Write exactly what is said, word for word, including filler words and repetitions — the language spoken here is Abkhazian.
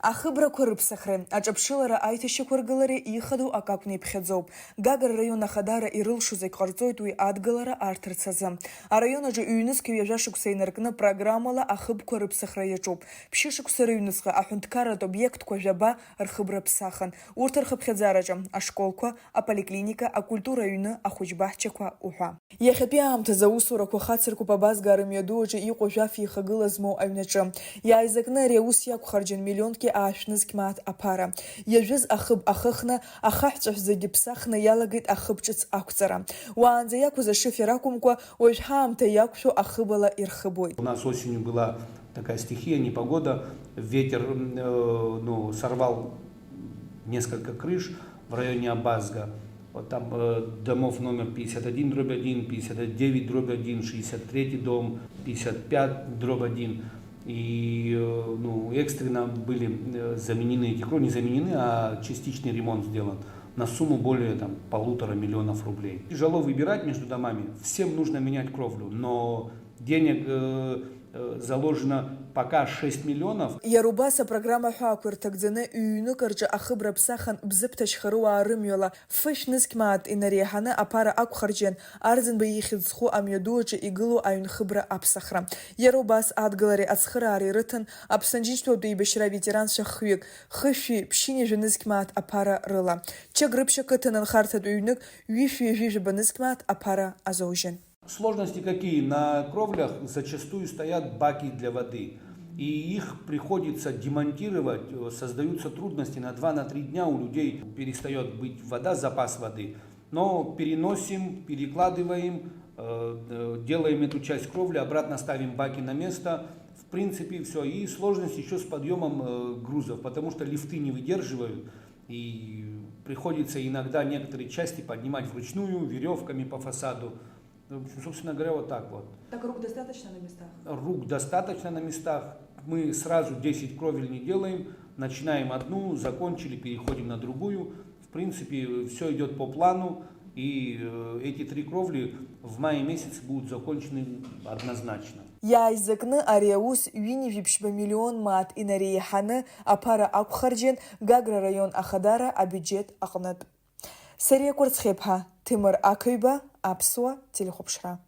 Ахыбрақәа рыԥсахреи аҿаԥшылара аиҭашьақәыргылареи ихадоу акы акәны иԥхьаӡоуп. Гагра араион ахадара ирылшо зегь ҟарҵоит уи адгылара арҭарц азы. Араион аҿы ҩнызқьи ҩажәа шықәса инаркны программала ахыбқәа рыԥсахра иаҿуп. Ԥшьышықәса рыҩнуҵҟа аҳәынҭқарратә обиектқәа жәаба рхыбра ԥсахын. Урҭ рхыԥхьаӡараҿы ашколқәа, аполиклиника, акультура аҩны, ахәыҷбаҳчақәа уҳәа. Иахьатәи аамҭазы аусурақәа хацыркуп абазгаа рымҩаду аҿы иҟоу жәаф еихагыла змоу аҩнаҿы. Иааизакны ари аус иақәхарџьын миллионкгьы аашәнызқь мааҭ аԥара. Иажәыз ахыб ахыхны, ахаҳә ҵәахә зегьы ԥсахны иалагеит ахыб ҿыц ақәҵара. Уаанӡа иақәыз ашифер акәымкәа, уажә ҳаамҭа иақәшәо ахыбала ирхыбуеит. У нас осенью была такая стихия, непогода, ветер, м, э, ну, сорвал несколько крыш в районе Абазга. Вот там, э, домов номер пятьдесят один дробь один, пятьдесят девять дробь один, шестьдесят третий дом, пятьдесят пять дробь один. И, э, ну, экстренно были, э, заменены эти кровли, не заменены, а частичный ремонт сделан на сумму более, там, полутора миллионов рублей. Тяжело выбирать между домами, всем нужно менять кровлю, но денег, э, э, заложено пока шесть миллионов. Иара убас апрограмма ҳәаақәа рҭагӡаны ҩ-ҩнык рҿы ахыбра ԥсахын Бзыԥҭа Шьхарыуаа рымҩала фышә нызқь мааҭ инареиҳаны аԥара ақәхарџьиан Арӡынба ихьӡ зху амҩаду аҿы игылоу аҩнхыбра аԥсахра. Иара убас адгылареи ацхыраареи рыҭан Аԥсны Џьынџьтәылатә еибашьра аветеранцәа хҩык, хышәи ԥшьынҩажәа нызқь мааҭ аԥара рыла. Чагрыԥшь ақыҭан анхарҭатә ҩнык ҩышәи ҩажәи жәаба нызқь мааҭ аԥара азоужьын. Сложности какие? На кровлях зачастую стоят баки для воды. И их приходится демонтировать, э, создаются трудности на два, на три дня у людей, перестаёт быть вода, запас воды. Но переносим, перекладываем, э, э, делаем эту часть кровли, обратно ставим баки на место. В принципе, всё. И сложность ещё с подъёмом, э, грузов, потому что лифты не выдерживают. И приходится иногда некоторые части поднимать вручную, верёвками по фасаду. Ну, в общем, собственно говоря, вот так вот. Так рук достаточно на местах? Рук достаточно на местах. Мы сразу десять кровель не делаем. Начинаем одну, закончили, переходим на другую. В принципе, всё идёт по плану. И, э, эти три кровли в мае месяце будут закончены однозначно. Иааизакны ари аус ҩынҩажәи ԥшьба миллион мааҭ инареиҳаны аԥара ақәхарџьиан Гагра араион ахадара абиуџьет аҟнытә. Сариа Кәарцхиаԥҳа, Ҭемыр Ақаҩба, Аԥсуа телехәаԥшра.